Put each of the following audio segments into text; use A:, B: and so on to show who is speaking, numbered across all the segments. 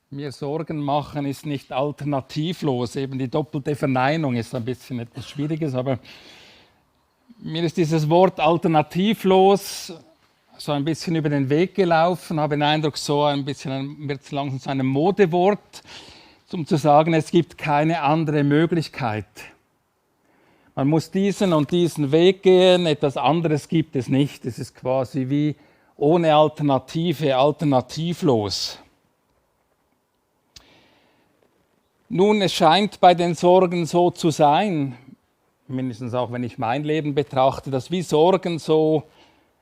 A: Mir Sorgen machen ist nicht alternativlos. Eben die doppelte Verneinung ist ein bisschen etwas Schwieriges, aber mir ist dieses Wort alternativlos so ein bisschen über den Weg gelaufen, habe den Eindruck, so ein bisschen wird es langsam zu einem Modewort, um zu sagen, es gibt keine andere Möglichkeit. Man muss diesen und diesen Weg gehen, etwas anderes gibt es nicht. Es ist quasi wie ohne Alternative, alternativlos. Nun, es scheint bei den Sorgen so zu sein, mindestens auch wenn ich mein Leben betrachte, dass wie Sorgen so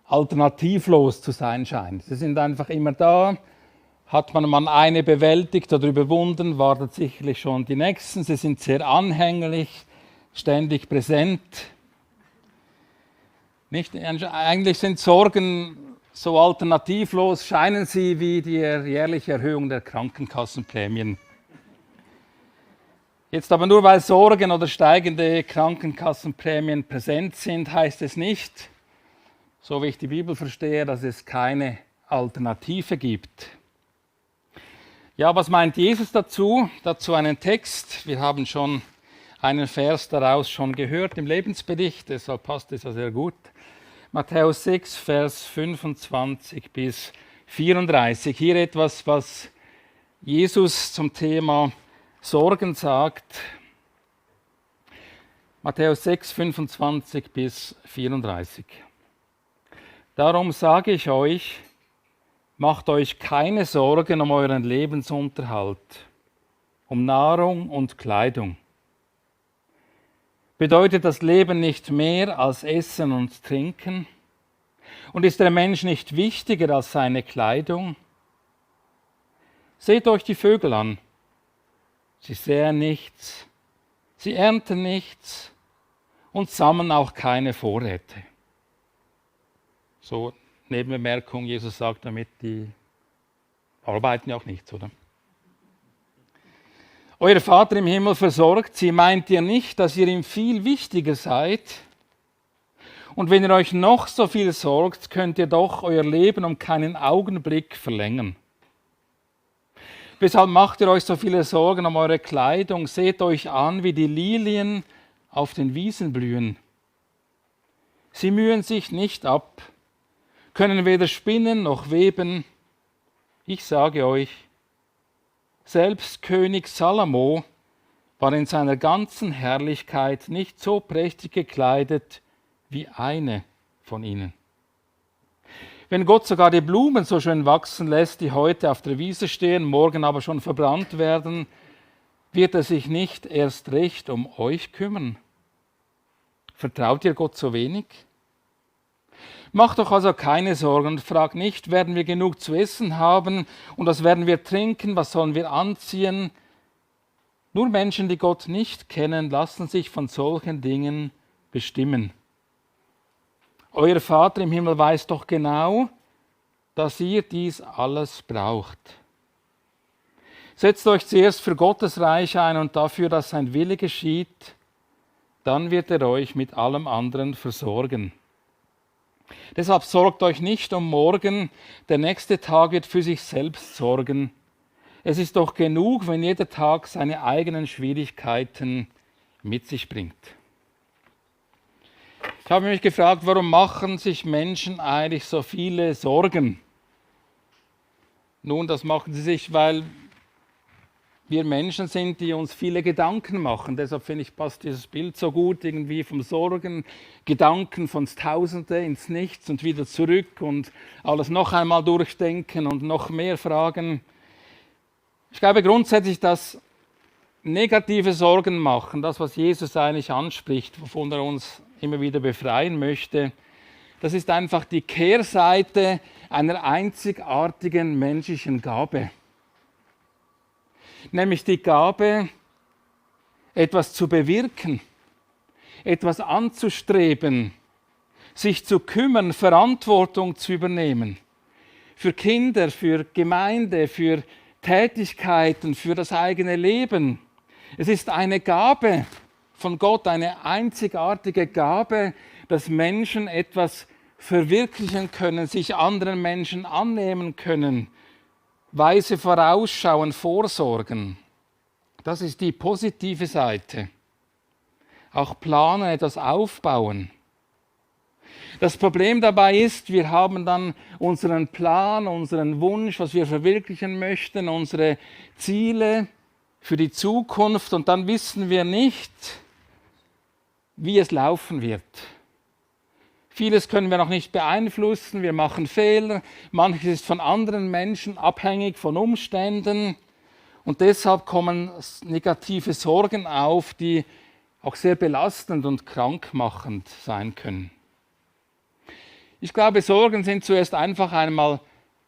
A: alternativlos zu sein scheinen. Sie sind einfach immer da. Hat man mal eine bewältigt oder überwunden, wartet sicherlich schon die nächsten. Sie sind sehr anhänglich, ständig präsent. Nicht? Eigentlich sind Sorgen so alternativlos, scheinen sie wie die jährliche Erhöhung der Krankenkassenprämien. Jetzt aber nur weil Sorgen oder steigende Krankenkassenprämien präsent sind, heißt es nicht, so wie ich die Bibel verstehe, dass es keine Alternative gibt. Ja, was meint Jesus dazu? Dazu einen Text. Wir haben schon einen Vers daraus schon gehört im Lebensbericht, deshalb passt es ja sehr gut. Matthäus 6, Vers 25 bis 34. Hier etwas, was Jesus zum Thema Sorgen sagt. Matthäus 6, 25 bis 34. Darum sage ich euch, macht euch keine Sorgen um euren Lebensunterhalt, um Nahrung und Kleidung. Bedeutet das Leben nicht mehr als Essen und Trinken? Und ist der Mensch nicht wichtiger als seine Kleidung? Seht euch die Vögel an. Sie säen nichts, sie ernten nichts und sammeln auch keine Vorräte. So, Nebenbemerkung, Jesus sagt damit, die arbeiten ja auch nichts, oder? Euer Vater im Himmel versorgt sie, meint ihr nicht, dass ihr ihm viel wichtiger seid? Und wenn ihr euch noch so viel sorgt, könnt ihr doch euer Leben um keinen Augenblick verlängern. Weshalb macht ihr euch so viele Sorgen um eure Kleidung? Seht euch an, wie die Lilien auf den Wiesen blühen. Sie mühen sich nicht ab, können weder spinnen noch weben. Ich sage euch, selbst König Salomo war in seiner ganzen Herrlichkeit nicht so prächtig gekleidet wie eine von ihnen. Wenn Gott sogar die Blumen so schön wachsen lässt, die heute auf der Wiese stehen, morgen aber schon verbrannt werden, wird er sich nicht erst recht um euch kümmern. Vertraut ihr Gott so wenig? Macht doch also keine Sorgen und fragt nicht, werden wir genug zu essen haben und was werden wir trinken, was sollen wir anziehen? Nur Menschen, die Gott nicht kennen, lassen sich von solchen Dingen bestimmen. Euer Vater im Himmel weiß doch genau, dass ihr dies alles braucht. Setzt euch zuerst für Gottes Reich ein und dafür, dass sein Wille geschieht, dann wird er euch mit allem anderen versorgen. Deshalb sorgt euch nicht um morgen, der nächste Tag wird für sich selbst sorgen. Es ist doch genug, wenn jeder Tag seine eigenen Schwierigkeiten mit sich bringt. Ich habe mich gefragt, warum machen sich Menschen eigentlich so viele Sorgen? Nun, das machen sie sich, weil wir Menschen sind, die uns viele Gedanken machen. Deshalb finde ich, passt dieses Bild so gut, irgendwie vom Sorgen, Gedanken von Tausende ins Nichts und wieder zurück und alles noch einmal durchdenken und noch mehr Fragen. Ich glaube grundsätzlich, dass negative Sorgen machen, das, was Jesus eigentlich anspricht, wovon er uns immer wieder befreien möchte, das ist einfach die Kehrseite einer einzigartigen menschlichen Gabe. Nämlich die Gabe, etwas zu bewirken, etwas anzustreben, sich zu kümmern, Verantwortung zu übernehmen. Für Kinder, für Gemeinde, für Tätigkeiten, für das eigene Leben. Es ist eine Gabe von Gott, eine einzigartige Gabe, dass Menschen etwas verwirklichen können, sich anderen Menschen annehmen können, weise Vorausschauen, Vorsorgen. Das ist die positive Seite. Auch planen, etwas aufbauen. Das Problem dabei ist, wir haben dann unseren Plan, unseren Wunsch, was wir verwirklichen möchten, unsere Ziele für die Zukunft und dann wissen wir nicht, wie es laufen wird. Vieles können wir noch nicht beeinflussen, wir machen Fehler, manches ist von anderen Menschen abhängig, von Umständen und deshalb kommen negative Sorgen auf, die auch sehr belastend und krankmachend sein können. Ich glaube, Sorgen sind zuerst einfach einmal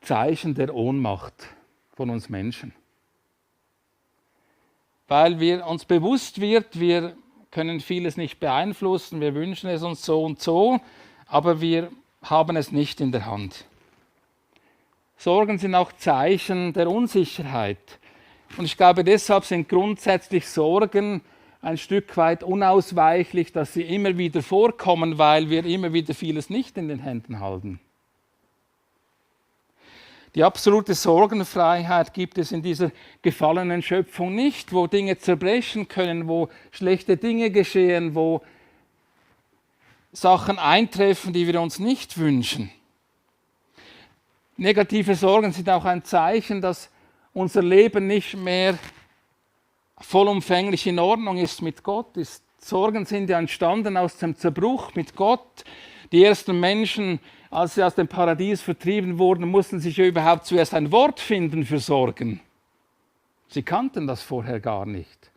A: Zeichen der Ohnmacht von uns Menschen. Weil wir uns bewusst wird, wir können vieles nicht beeinflussen, wir wünschen es uns so und so, aber wir haben es nicht in der Hand. Sorgen sind auch Zeichen der Unsicherheit. Und ich glaube, deshalb sind grundsätzlich Sorgen ein Stück weit unausweichlich, dass sie immer wieder vorkommen, weil wir immer wieder vieles nicht in den Händen halten. Die absolute Sorgenfreiheit gibt es in dieser gefallenen Schöpfung nicht, wo Dinge zerbrechen können, wo schlechte Dinge geschehen, wo Sachen eintreffen, die wir uns nicht wünschen. Negative Sorgen sind auch ein Zeichen, dass unser Leben nicht mehr vollumfänglich in Ordnung ist mit Gott. Die Sorgen sind ja entstanden aus dem Zerbruch mit Gott. Die ersten Menschen, als sie aus dem Paradies vertrieben wurden, mussten sich ja überhaupt zuerst ein Wort finden für Sorgen. Sie kannten das vorher gar nicht.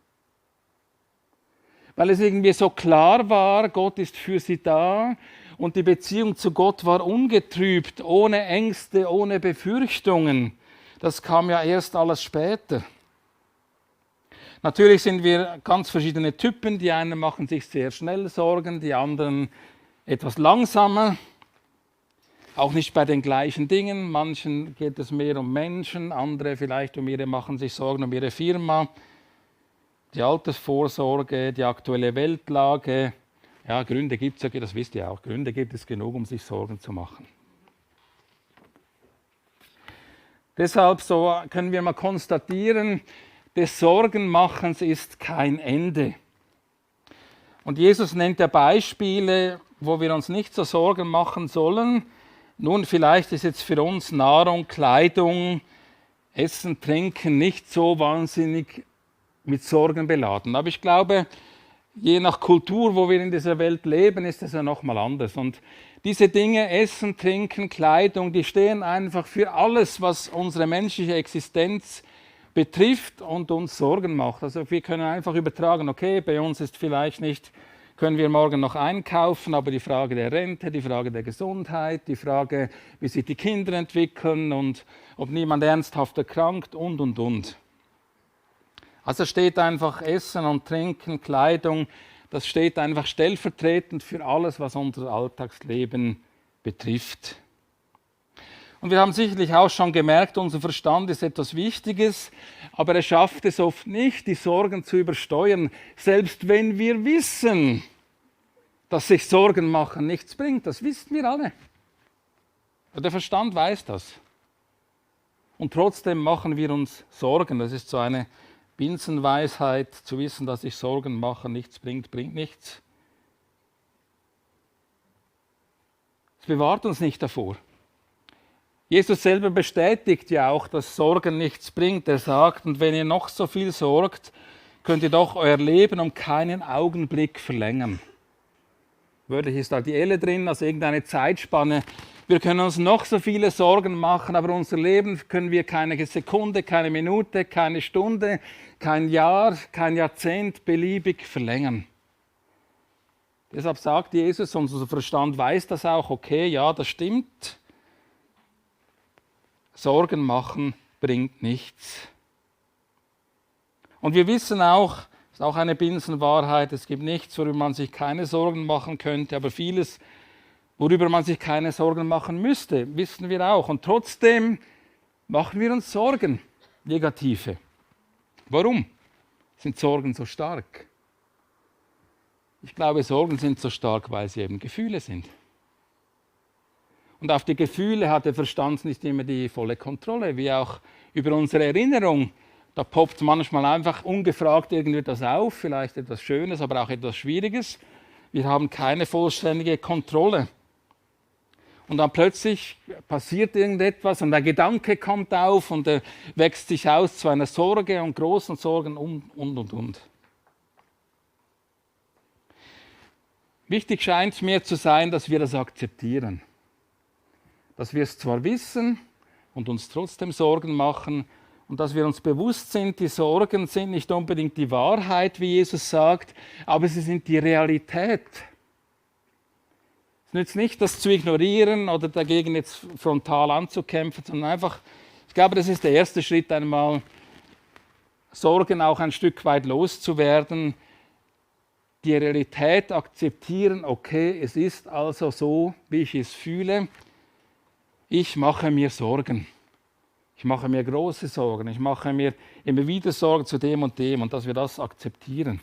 A: Weil es irgendwie so klar war, Gott ist für sie da und die Beziehung zu Gott war ungetrübt, ohne Ängste, ohne Befürchtungen. Das kam ja erst alles später. Natürlich sind wir ganz verschiedene Typen. Die einen machen sich sehr schnell Sorgen, die anderen etwas langsamer. Auch nicht bei den gleichen Dingen. Manchen geht es mehr um Menschen, andere vielleicht machen sich Sorgen um ihre Firma. Die Altersvorsorge, die aktuelle Weltlage. Ja, Gründe gibt es ja, das wisst ihr auch. Gründe gibt es genug, um sich Sorgen zu machen. Deshalb können wir mal konstatieren, des Sorgenmachens ist kein Ende. Und Jesus nennt ja Beispiele, wo wir uns nicht so Sorgen machen sollen. Nun, vielleicht ist jetzt für uns Nahrung, Kleidung, Essen, Trinken nicht so wahnsinnig mit Sorgen beladen. Aber ich glaube, je nach Kultur, wo wir in dieser Welt leben, ist es ja nochmal anders. Und diese Dinge, Essen, Trinken, Kleidung, die stehen einfach für alles, was unsere menschliche Existenz betrifft und uns Sorgen macht. Also wir können einfach übertragen, okay, bei uns ist vielleicht nicht, können wir morgen noch einkaufen, aber die Frage der Rente, die Frage der Gesundheit, die Frage, wie sich die Kinder entwickeln und ob niemand ernsthaft erkrankt und. Also steht einfach Essen und Trinken, Kleidung, das steht einfach stellvertretend für alles, was unser Alltagsleben betrifft. Und wir haben sicherlich auch schon gemerkt, unser Verstand ist etwas Wichtiges, aber er schafft es oft nicht, die Sorgen zu übersteuern, selbst wenn wir wissen, dass sich Sorgen machen nichts bringt. Das wissen wir alle. Der Verstand weiß das. Und trotzdem machen wir uns Sorgen. Das ist so eine Binsenweisheit, zu wissen, dass sich Sorgen machen nichts bringt, bringt nichts. Es bewahrt uns nicht davor. Jesus selber bestätigt ja auch, dass Sorgen nichts bringt. Er sagt, und wenn ihr noch so viel sorgt, könnt ihr doch euer Leben um keinen Augenblick verlängern. Wörtlich ist da die Elle drin, also irgendeine Zeitspanne. Wir können uns noch so viele Sorgen machen, aber unser Leben können wir keine Sekunde, keine Minute, keine Stunde, kein Jahr, kein Jahrzehnt beliebig verlängern. Deshalb sagt Jesus, unser Verstand weiß das auch, okay, ja, das stimmt. Sorgen machen bringt nichts. Und wir wissen auch, das ist auch eine Binsenwahrheit, es gibt nichts, worüber man sich keine Sorgen machen könnte, aber vieles, worüber man sich keine Sorgen machen müsste, wissen wir auch. Und trotzdem machen wir uns Sorgen, negative. Warum sind Sorgen so stark? Ich glaube, Sorgen sind so stark, weil sie eben Gefühle sind. Und auf die Gefühle hat der Verstand nicht immer die volle Kontrolle, wie auch über unsere Erinnerung. Da poppt manchmal einfach ungefragt irgendetwas auf, vielleicht etwas Schönes, aber auch etwas Schwieriges. Wir haben keine vollständige Kontrolle. Und dann plötzlich passiert irgendetwas und der Gedanke kommt auf und er wächst sich aus zu einer Sorge und großen Sorgen und. Wichtig scheint mir zu sein, dass wir das akzeptieren. Dass wir es zwar wissen und uns trotzdem Sorgen machen und dass wir uns bewusst sind, die Sorgen sind nicht unbedingt die Wahrheit, wie Jesus sagt, aber sie sind die Realität. Es nützt nicht, das zu ignorieren oder dagegen jetzt frontal anzukämpfen, sondern einfach, ich glaube, das ist der erste Schritt, einmal Sorgen auch ein Stück weit loszuwerden, die Realität akzeptieren, okay, es ist also so, wie ich es fühle. Ich mache mir Sorgen. Ich mache mir große Sorgen. Ich mache mir immer wieder Sorgen zu dem und dass wir das akzeptieren.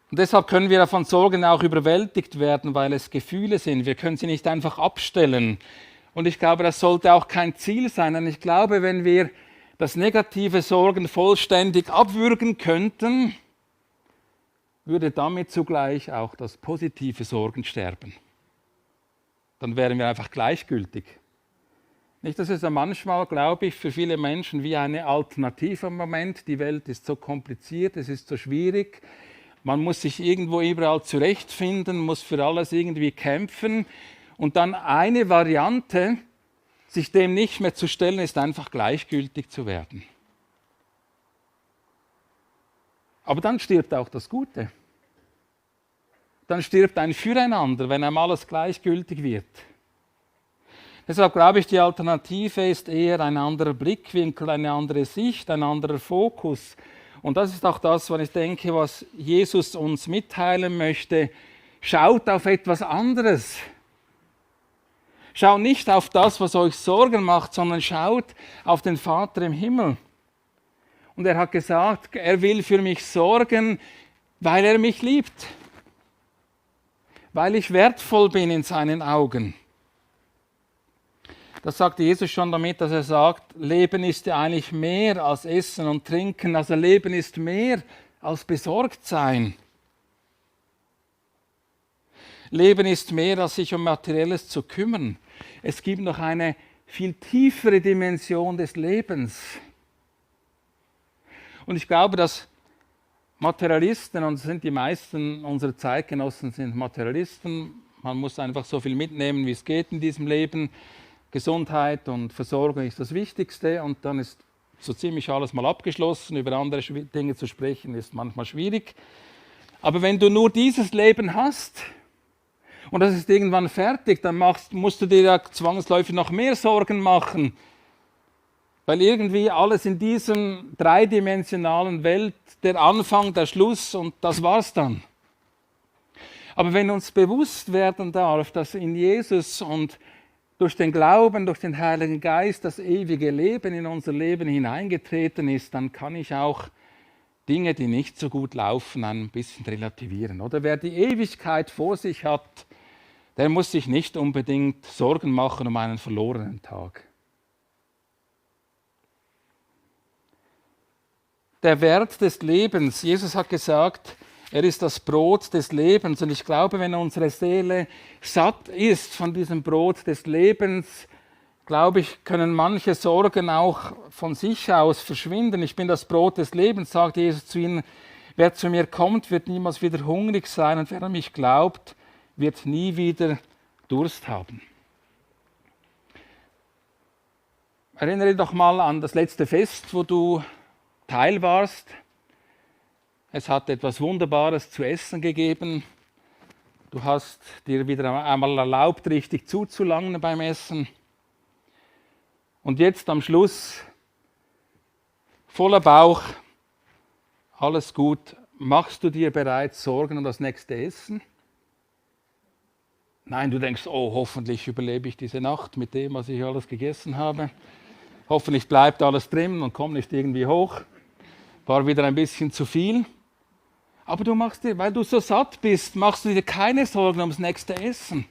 A: Und deshalb können wir von Sorgen auch überwältigt werden, weil es Gefühle sind. Wir können sie nicht einfach abstellen. Und ich glaube, das sollte auch kein Ziel sein. Und ich glaube, wenn wir das negative Sorgen vollständig abwürgen könnten, würde damit zugleich auch das positive Sorgen sterben. Dann wären wir einfach gleichgültig. Nicht, dass es ja manchmal, glaube ich, für viele Menschen wie eine Alternative im Moment. Die Welt ist so kompliziert, es ist so schwierig. Man muss sich irgendwo überall zurechtfinden, muss für alles irgendwie kämpfen. Und dann eine Variante, sich dem nicht mehr zu stellen, ist einfach gleichgültig zu werden. Aber dann stirbt auch das Gute. Dann stirbt ein Füreinander, wenn einem alles gleichgültig wird. Deshalb glaube ich, die Alternative ist eher ein anderer Blickwinkel, eine andere Sicht, ein anderer Fokus. Und das ist auch das, was ich denke, was Jesus uns mitteilen möchte. Schaut auf etwas anderes. Schaut nicht auf das, was euch Sorgen macht, sondern schaut auf den Vater im Himmel. Und er hat gesagt, er will für mich sorgen, weil er mich liebt. Weil ich wertvoll bin in seinen Augen. Das sagt Jesus schon damit, dass er sagt, Leben ist ja eigentlich mehr als Essen und Trinken. Also Leben ist mehr als Besorgtsein. Leben ist mehr als sich um Materielles zu kümmern. Es gibt noch eine viel tiefere Dimension des Lebens. Und ich glaube, dass Materialisten, und sind die meisten unserer Zeitgenossen sind Materialisten, man muss einfach so viel mitnehmen, wie es geht in diesem Leben. Gesundheit und Versorgung ist das Wichtigste und dann ist so ziemlich alles mal abgeschlossen. Über andere Dinge zu sprechen ist manchmal schwierig. Aber wenn du nur dieses Leben hast und das ist irgendwann fertig, dann musst du dir ja zwangsläufig noch mehr Sorgen machen. Weil irgendwie alles in diesem dreidimensionalen Welt, der Anfang, der Schluss und das war's dann. Aber wenn uns bewusst werden darf, dass in Jesus und durch den Glauben, durch den Heiligen Geist das ewige Leben in unser Leben hineingetreten ist, dann kann ich auch Dinge, die nicht so gut laufen, ein bisschen relativieren. Oder wer die Ewigkeit vor sich hat, der muss sich nicht unbedingt Sorgen machen um einen verlorenen Tag. Der Wert des Lebens. Jesus hat gesagt, er ist das Brot des Lebens. Und ich glaube, wenn unsere Seele satt ist von diesem Brot des Lebens, glaube ich, können manche Sorgen auch von sich aus verschwinden. Ich bin das Brot des Lebens, sagt Jesus zu ihnen. Wer zu mir kommt, wird niemals wieder hungrig sein. Und wer an mich glaubt, wird nie wieder Durst haben. Erinnere dich doch mal an das letzte Fest, wo du Teil warst. Es hat etwas Wunderbares zu essen gegeben. Du hast dir wieder einmal erlaubt, richtig zuzulangen beim Essen. Und jetzt am Schluss, voller Bauch, alles gut. Machst du dir bereits Sorgen um das nächste Essen? Nein, du denkst, oh, hoffentlich überlebe ich diese Nacht mit dem, was ich alles gegessen habe. Hoffentlich bleibt alles drin und kommt nicht irgendwie hoch. War wieder ein bisschen zu viel. Aber du machst dir, weil du so satt bist, machst du dir keine Sorgen ums nächste Essen.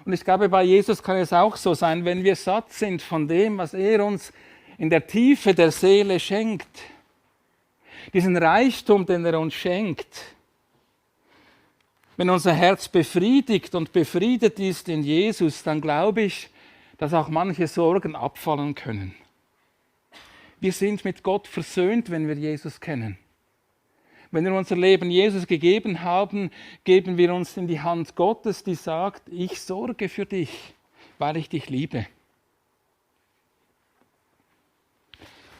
A: Und ich glaube, bei Jesus kann es auch so sein, wenn wir satt sind von dem, was er uns in der Tiefe der Seele schenkt. Diesen Reichtum, den er uns schenkt. Wenn unser Herz befriedigt und befriedet ist in Jesus, dann glaube ich, dass auch manche Sorgen abfallen können. Wir sind mit Gott versöhnt, wenn wir Jesus kennen. Wenn wir unser Leben Jesus gegeben haben, geben wir uns in die Hand Gottes, die sagt, ich sorge für dich, weil ich dich liebe.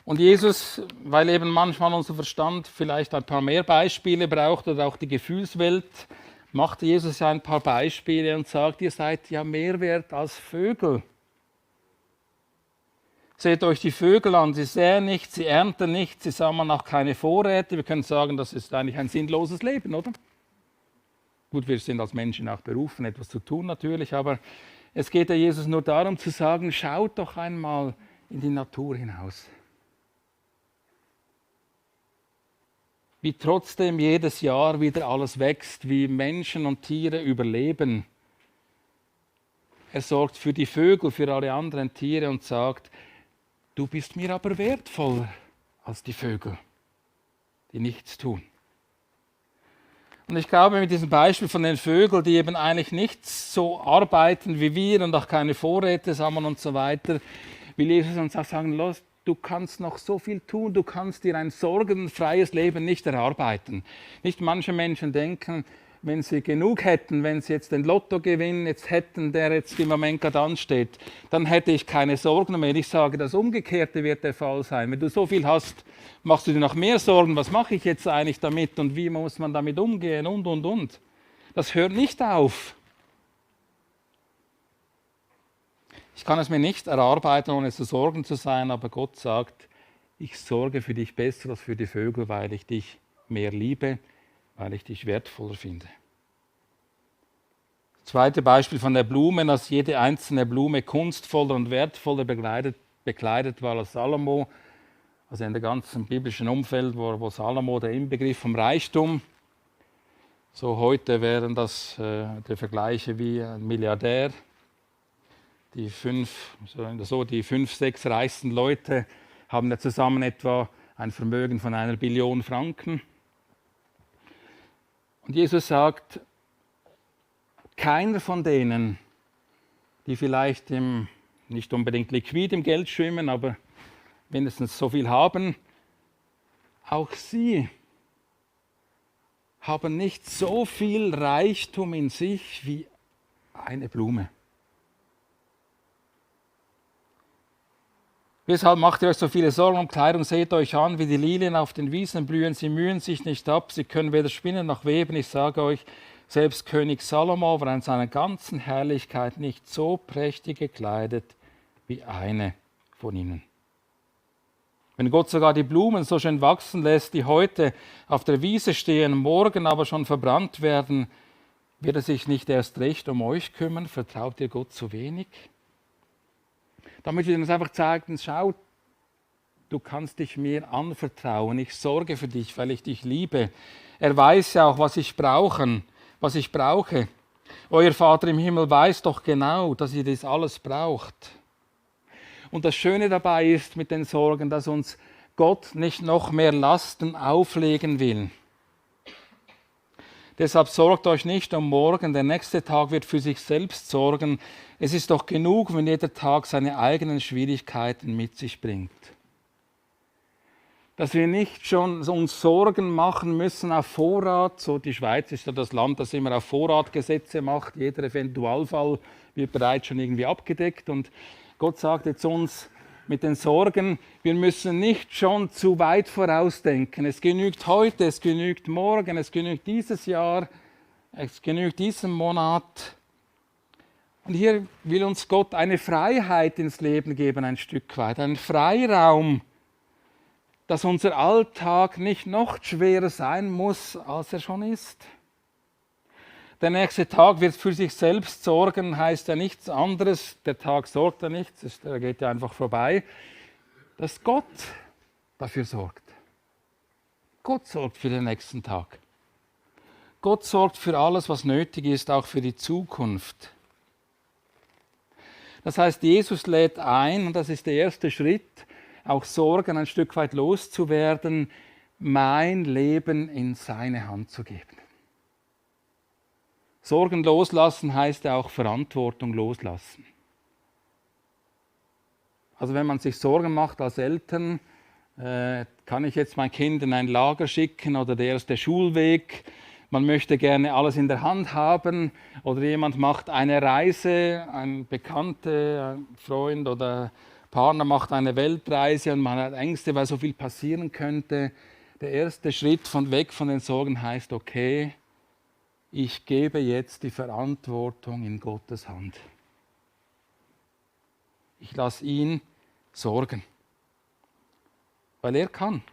A: Und Jesus, weil eben manchmal unser Verstand vielleicht ein paar mehr Beispiele braucht oder auch die Gefühlswelt, macht Jesus ja ein paar Beispiele und sagt, ihr seid ja mehr wert als Vögel. Seht euch die Vögel an, sie säen nicht, sie ernten nicht, sie sammeln auch keine Vorräte. Wir können sagen, das ist eigentlich ein sinnloses Leben, oder? Gut, wir sind als Menschen auch berufen, etwas zu tun natürlich, aber es geht ja Jesus nur darum zu sagen, schaut doch einmal in die Natur hinaus. Wie trotzdem jedes Jahr wieder alles wächst, wie Menschen und Tiere überleben. Er sorgt für die Vögel, für alle anderen Tiere und sagt, du bist mir aber wertvoller als die Vögel, die nichts tun. Und ich glaube, mit diesem Beispiel von den Vögeln, die eben eigentlich nicht so arbeiten wie wir und auch keine Vorräte sammeln und so weiter, will Jesus uns auch sagen, los, du kannst noch so viel tun, du kannst dir ein sorgenfreies Leben nicht erarbeiten. Nicht manche Menschen denken, wenn sie genug hätten, wenn sie jetzt den Lottogewinn jetzt hätten, der jetzt im Moment gerade ansteht, dann hätte ich keine Sorgen mehr. Ich sage, das Umgekehrte wird der Fall sein. Wenn du so viel hast, machst du dir noch mehr Sorgen. Was mache ich jetzt eigentlich damit und wie muss man damit umgehen und. Das hört nicht auf. Ich kann es mir nicht erarbeiten, ohne zu Sorgen zu sein, aber Gott sagt, ich sorge für dich besser als für die Vögel, weil ich dich mehr liebe, weil ich dich wertvoller finde. Das zweite Beispiel von der Blume, dass jede einzelne Blume kunstvoller und wertvoller bekleidet war als Salomo, also in der ganzen biblischen Umfeld, wo Salomo der Inbegriff vom Reichtum. So heute wären das die Vergleiche wie ein Milliardär. Die 5, 6 reichsten Leute haben ja zusammen etwa ein Vermögen von 1 Billion Franken. Und Jesus sagt, keiner von denen, die vielleicht nicht unbedingt liquid im Geld schwimmen, aber mindestens so viel haben, auch sie haben nicht so viel Reichtum in sich wie eine Blume. Weshalb macht ihr euch so viele Sorgen um Kleidung? Seht euch an, wie die Lilien auf den Wiesen blühen. Sie mühen sich nicht ab, sie können weder spinnen noch weben. Ich sage euch, selbst König Salomo war in seiner ganzen Herrlichkeit nicht so prächtig gekleidet wie eine von ihnen. Wenn Gott sogar die Blumen so schön wachsen lässt, die heute auf der Wiese stehen, morgen aber schon verbrannt werden, wird er sich nicht erst recht um euch kümmern? Vertraut ihr Gott zu wenig? Damit wir uns einfach zeigen, schau, du kannst dich mir anvertrauen, ich sorge für dich, weil ich dich liebe. Er weiß ja auch, was ich brauche. Euer Vater im Himmel weiß doch genau, dass ihr das alles braucht. Und das Schöne dabei ist mit den Sorgen, dass uns Gott nicht noch mehr Lasten auflegen will. Deshalb sorgt euch nicht um morgen, der nächste Tag wird für sich selbst sorgen. Es ist doch genug, wenn jeder Tag seine eigenen Schwierigkeiten mit sich bringt. Dass wir nicht schon uns Sorgen machen müssen auf Vorrat, so die Schweiz ist ja das Land, das immer auf Vorratgesetze macht, jeder Eventualfall wird bereits schon irgendwie abgedeckt und Gott sagt jetzt uns mit den Sorgen, wir müssen nicht schon zu weit vorausdenken. Es genügt heute, es genügt morgen, es genügt dieses Jahr, es genügt diesen Monat. Und hier will uns Gott eine Freiheit ins Leben geben, ein Stück weit, einen Freiraum, dass unser Alltag nicht noch schwerer sein muss, als er schon ist. Der nächste Tag wird für sich selbst sorgen, heißt ja nichts anderes. Der Tag sorgt ja nichts, er geht ja einfach vorbei. Dass Gott dafür sorgt. Gott sorgt für den nächsten Tag. Gott sorgt für alles, was nötig ist, auch für die Zukunft. Das heißt, Jesus lädt ein, und das ist der erste Schritt, auch Sorgen ein Stück weit loszuwerden, mein Leben in seine Hand zu geben. Sorgen loslassen heißt ja auch Verantwortung loslassen. Also wenn man sich Sorgen macht als Eltern, kann ich jetzt mein Kind in ein Lager schicken oder der erste Schulweg, man möchte gerne alles in der Hand haben oder jemand macht eine Reise, ein Bekannter, ein Freund oder Partner macht eine Weltreise und man hat Ängste, weil so viel passieren könnte. Der erste Schritt weg von den Sorgen heißt, okay, ich gebe jetzt die Verantwortung in Gottes Hand. Ich lasse ihn sorgen. Weil er kann.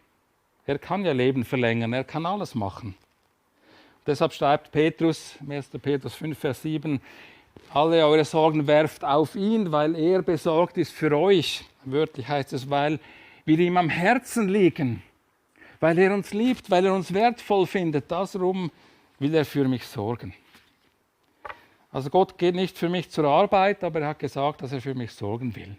A: Er kann ja Leben verlängern, er kann alles machen. Deshalb schreibt Petrus, 1. Petrus 5, Vers 7, alle eure Sorgen werft auf ihn, weil er besorgt ist für euch. Wörtlich heißt es, weil wir ihm am Herzen liegen. Weil er uns liebt, weil er uns wertvoll findet. Darum will er für mich sorgen. Also Gott geht nicht für mich zur Arbeit, aber er hat gesagt, dass er für mich sorgen will.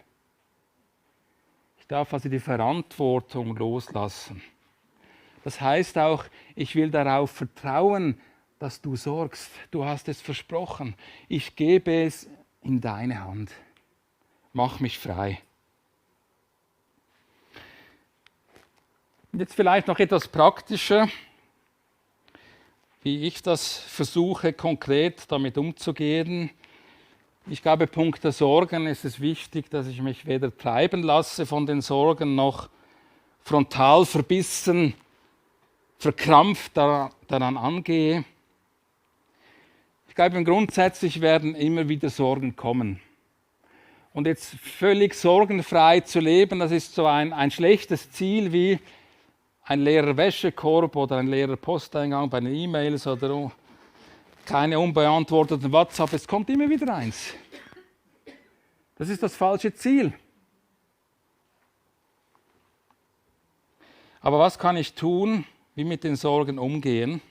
A: Ich darf also die Verantwortung loslassen. Das heißt auch, ich will darauf vertrauen, dass du sorgst. Du hast es versprochen. Ich gebe es in deine Hand. Mach mich frei. Jetzt vielleicht noch etwas praktischer, wie ich das versuche, konkret damit umzugehen. Ich glaube, Punkt der Sorgen ist es wichtig, dass ich mich weder treiben lasse von den Sorgen, noch frontal verbissen, verkrampft daran angehe. Ich glaube, grundsätzlich werden immer wieder Sorgen kommen. Und jetzt völlig sorgenfrei zu leben, das ist so ein schlechtes Ziel wie ein leerer Wäschekorb oder ein leerer Posteingang bei den E-Mails oder keine unbeantworteten WhatsApp. Es kommt immer wieder eins. Das ist das falsche Ziel. Aber was kann ich tun, wie mit den Sorgen umgehen?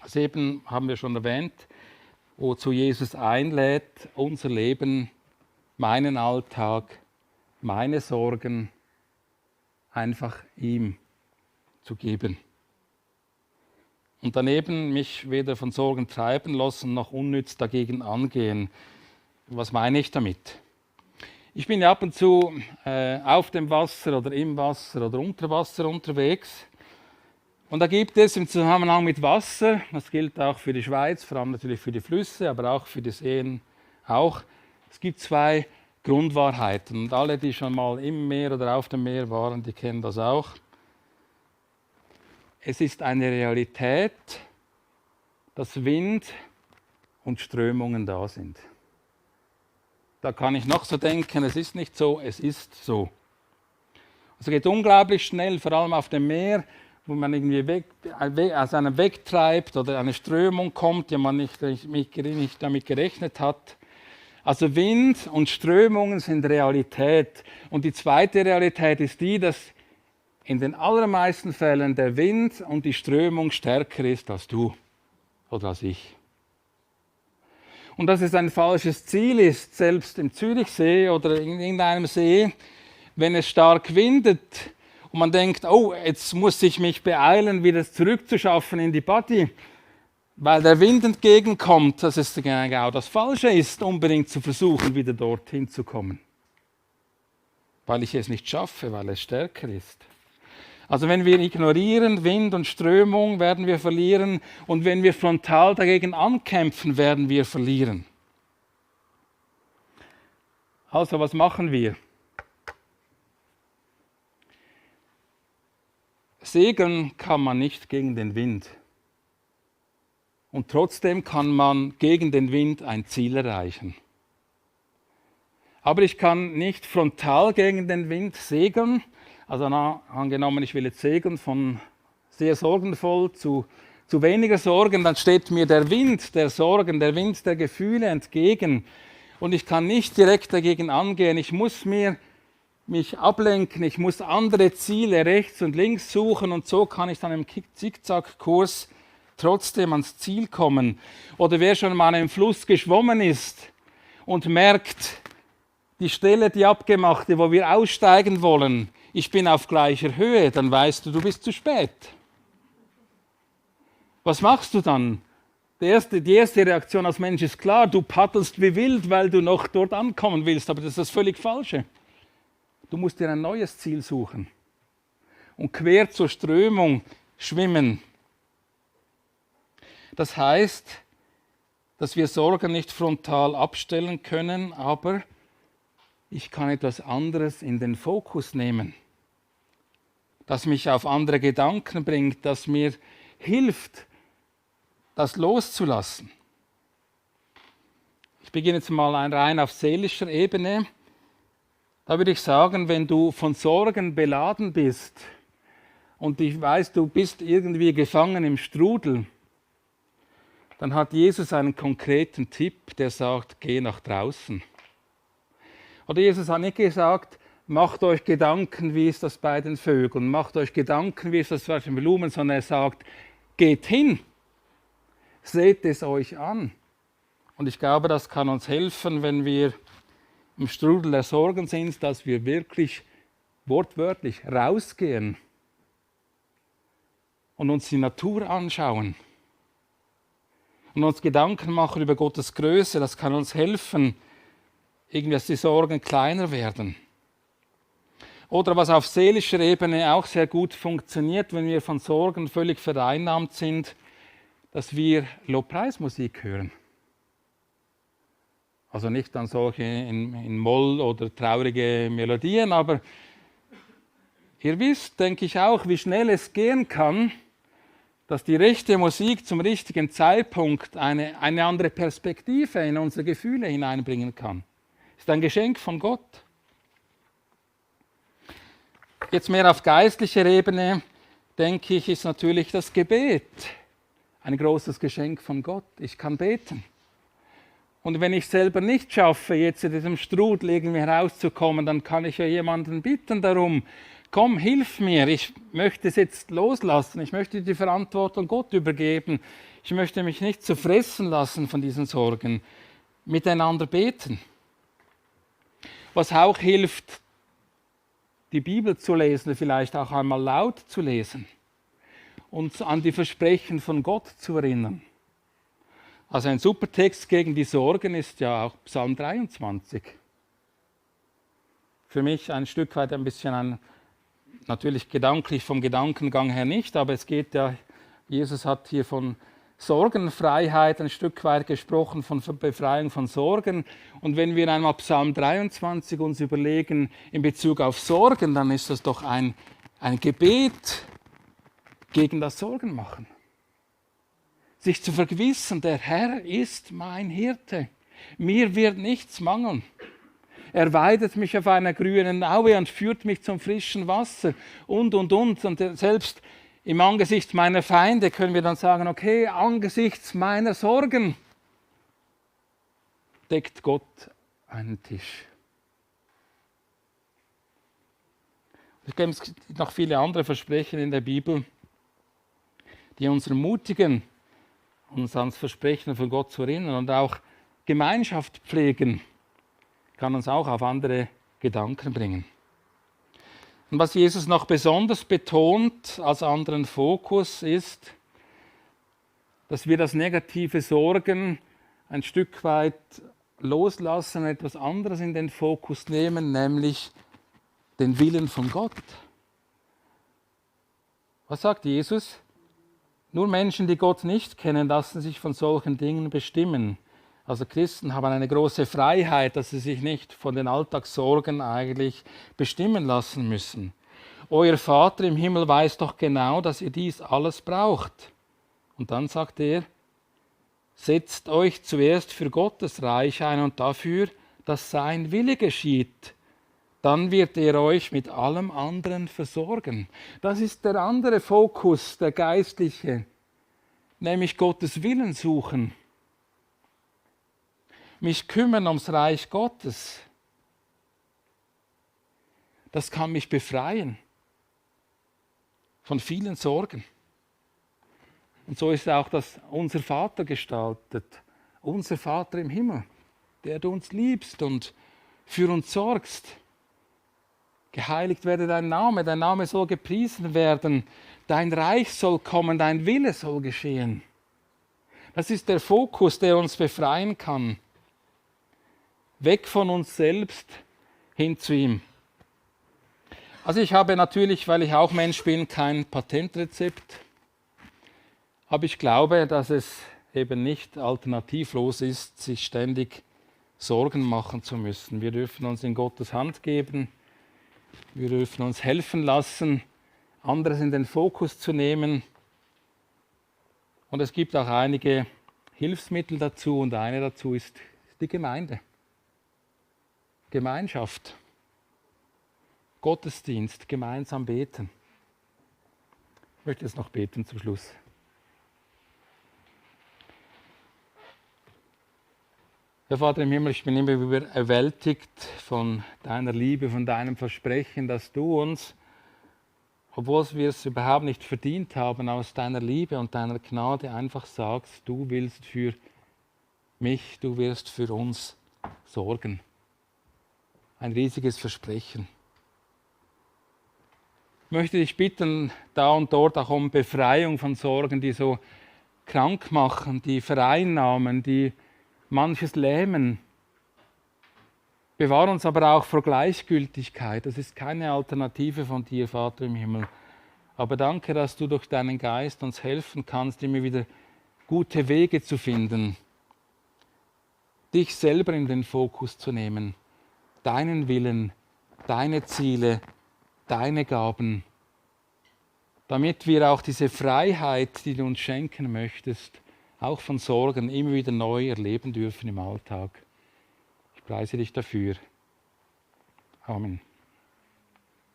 A: Also eben haben wir schon erwähnt, wozu Jesus einlädt, unser Leben, meinen Alltag, meine Sorgen einfach ihm zu geben. Und daneben mich weder von Sorgen treiben lassen, noch unnütz dagegen angehen. Was meine ich damit? Ich bin ja ab und zu auf dem Wasser oder im Wasser oder unter Wasser unterwegs. Und da gibt es im Zusammenhang mit Wasser, das gilt auch für die Schweiz, vor allem natürlich für die Flüsse, aber auch für die Seen auch, es gibt zwei Grundwahrheiten. Und alle, die schon mal im Meer oder auf dem Meer waren, die kennen das auch. Es ist eine Realität, dass Wind und Strömungen da sind. Da kann ich noch so denken, es ist nicht so, es ist so. Es geht unglaublich schnell, vor allem auf dem Meer, wo man irgendwie aus einem wegtreibt oder eine Strömung kommt, die man nicht damit gerechnet hat. Also Wind und Strömungen sind Realität. Und die zweite Realität ist die, dass in den allermeisten Fällen der Wind und die Strömung stärker ist als du oder als ich. Und dass es ein falsches Ziel ist, selbst im Zürichsee oder in irgendeinem See, wenn es stark windet und man denkt, oh, jetzt muss ich mich beeilen, wieder zurückzuschaffen in die Body, weil der Wind entgegenkommt, dass es genau das Falsche ist, unbedingt zu versuchen, wieder dorthin zu kommen. Weil ich es nicht schaffe, weil es stärker ist. Also wenn wir ignorieren Wind und Strömung, werden wir verlieren. Und wenn wir frontal dagegen ankämpfen, werden wir verlieren. Also was machen wir? Segeln kann man nicht gegen den Wind. Und trotzdem kann man gegen den Wind ein Ziel erreichen. Aber ich kann nicht frontal gegen den Wind segeln. Also angenommen, ich will jetzt segeln von sehr sorgenvoll zu weniger Sorgen, dann steht mir der Wind der Sorgen, der Wind der Gefühle entgegen. Und ich kann nicht direkt dagegen angehen. Ich muss mich ablenken, ich muss andere Ziele rechts und links suchen und so kann ich dann im Zickzackkurs trotzdem ans Ziel kommen. Oder wer schon mal im Fluss geschwommen ist und merkt, die Stelle, die abgemachte, wo wir aussteigen wollen, ich bin auf gleicher Höhe, dann weißt du, du bist zu spät. Was machst du dann? Die erste Reaktion als Mensch ist klar, du paddelst wie wild, weil du noch dort ankommen willst, aber das ist das völlig Falsche. Du musst dir ein neues Ziel suchen und quer zur Strömung schwimmen. Das heißt, dass wir Sorgen nicht frontal abstellen können, aber ich kann etwas anderes in den Fokus nehmen, das mich auf andere Gedanken bringt, das mir hilft, das loszulassen. Ich beginne jetzt mal rein auf seelischer Ebene. Da würde ich sagen, wenn du von Sorgen beladen bist und ich weiß, du bist irgendwie gefangen im Strudel, dann hat Jesus einen konkreten Tipp, der sagt, geh nach draußen. Oder Jesus hat nicht gesagt, macht euch Gedanken, wie ist das bei den Vögeln, macht euch Gedanken, wie ist das bei den Blumen, sondern er sagt, geht hin, seht es euch an. Und ich glaube, das kann uns helfen, wenn wir im Strudel der Sorgen sind, dass wir wirklich wortwörtlich rausgehen und uns die Natur anschauen und uns Gedanken machen über Gottes Größe. Das kann uns helfen, irgendwie, dass die Sorgen kleiner werden. Oder was auf seelischer Ebene auch sehr gut funktioniert, wenn wir von Sorgen völlig vereinnahmt sind, dass wir Lobpreismusik hören. Also nicht dann solche in Moll oder traurige Melodien, aber ihr wisst, denke ich auch, wie schnell es gehen kann, dass die rechte Musik zum richtigen Zeitpunkt eine andere Perspektive in unsere Gefühle hineinbringen kann. Ist ein Geschenk von Gott. Jetzt mehr auf geistlicher Ebene, denke ich, ist natürlich das Gebet ein großes Geschenk von Gott. Ich kann beten. Und wenn ich selber nicht schaffe, jetzt in diesem Strudel irgendwie herauszukommen, dann kann ich ja jemanden bitten darum, komm, hilf mir, ich möchte es jetzt loslassen, ich möchte die Verantwortung Gott übergeben, ich möchte mich nicht zerfressen lassen von diesen Sorgen, miteinander beten. Was auch hilft, die Bibel zu lesen, vielleicht auch einmal laut zu lesen und an die Versprechen von Gott zu erinnern. Also ein super Text gegen die Sorgen ist ja auch Psalm 23. Für mich ein Stück weit ein bisschen natürlich gedanklich vom Gedankengang her nicht, aber es geht ja, Jesus hat hier von Sorgenfreiheit ein Stück weit gesprochen, von Befreiung von Sorgen. Und wenn wir einmal Psalm 23 uns überlegen in Bezug auf Sorgen, dann ist das doch ein Gebet gegen das Sorgenmachen. Sich zu vergewissern, der Herr ist mein Hirte, mir wird nichts mangeln. Er weidet mich auf einer grünen Aue und führt mich zum frischen Wasser und. Und selbst im Angesicht meiner Feinde können wir dann sagen, okay, angesichts meiner Sorgen deckt Gott einen Tisch. Es gibt noch viele andere Versprechen in der Bibel, die uns ermutigen, uns ans Versprechen von Gott zu erinnern und auch Gemeinschaft pflegen, kann uns auch auf andere Gedanken bringen. Und was Jesus noch besonders betont als anderen Fokus ist, dass wir das negative Sorgen ein Stück weit loslassen, etwas anderes in den Fokus nehmen, nämlich den Willen von Gott. Was sagt Jesus? Nur Menschen, die Gott nicht kennen, lassen sich von solchen Dingen bestimmen. Also Christen haben eine große Freiheit, dass sie sich nicht von den Alltagssorgen eigentlich bestimmen lassen müssen. Euer Vater im Himmel weiß doch genau, dass ihr dies alles braucht. Und dann sagt er, setzt euch zuerst für Gottes Reich ein und dafür, dass sein Wille geschieht. Dann wird er euch mit allem anderen versorgen. Das ist der andere Fokus, der geistliche, nämlich Gottes Willen suchen. Mich kümmern ums Reich Gottes. Das kann mich befreien von vielen Sorgen. Und so ist auch das unser Vater gestaltet. Unser Vater im Himmel, der du uns liebst und für uns sorgst. Geheiligt werde dein Name soll gepriesen werden, dein Reich soll kommen, dein Wille soll geschehen. Das ist der Fokus, der uns befreien kann. Weg von uns selbst hin zu ihm. Also ich habe natürlich, weil ich auch Mensch bin, kein Patentrezept. Aber ich glaube, dass es eben nicht alternativlos ist, sich ständig Sorgen machen zu müssen. Wir dürfen uns in Gottes Hand geben. Wir dürfen uns helfen lassen, anderes in den Fokus zu nehmen. Und es gibt auch einige Hilfsmittel dazu und eine dazu ist die Gemeinde. Gemeinschaft, Gottesdienst, gemeinsam beten. Ich möchte jetzt noch beten zum Schluss. Herr Vater im Himmel, ich bin immer wieder überwältigt von deiner Liebe, von deinem Versprechen, dass du uns, obwohl wir es überhaupt nicht verdient haben, aus deiner Liebe und deiner Gnade einfach sagst, du willst für mich, du wirst für uns sorgen. Ein riesiges Versprechen. Ich möchte dich bitten, da und dort auch um Befreiung von Sorgen, die so krank machen, die vereinnahmen, die manches lähmen. Bewahre uns aber auch vor Gleichgültigkeit. Das ist keine Alternative von dir, Vater im Himmel. Aber danke, dass du durch deinen Geist uns helfen kannst, immer wieder gute Wege zu finden, dich selber in den Fokus zu nehmen, deinen Willen, deine Ziele, deine Gaben, damit wir auch diese Freiheit, die du uns schenken möchtest, auch von Sorgen immer wieder neu erleben dürfen im Alltag. Ich preise dich dafür. Amen.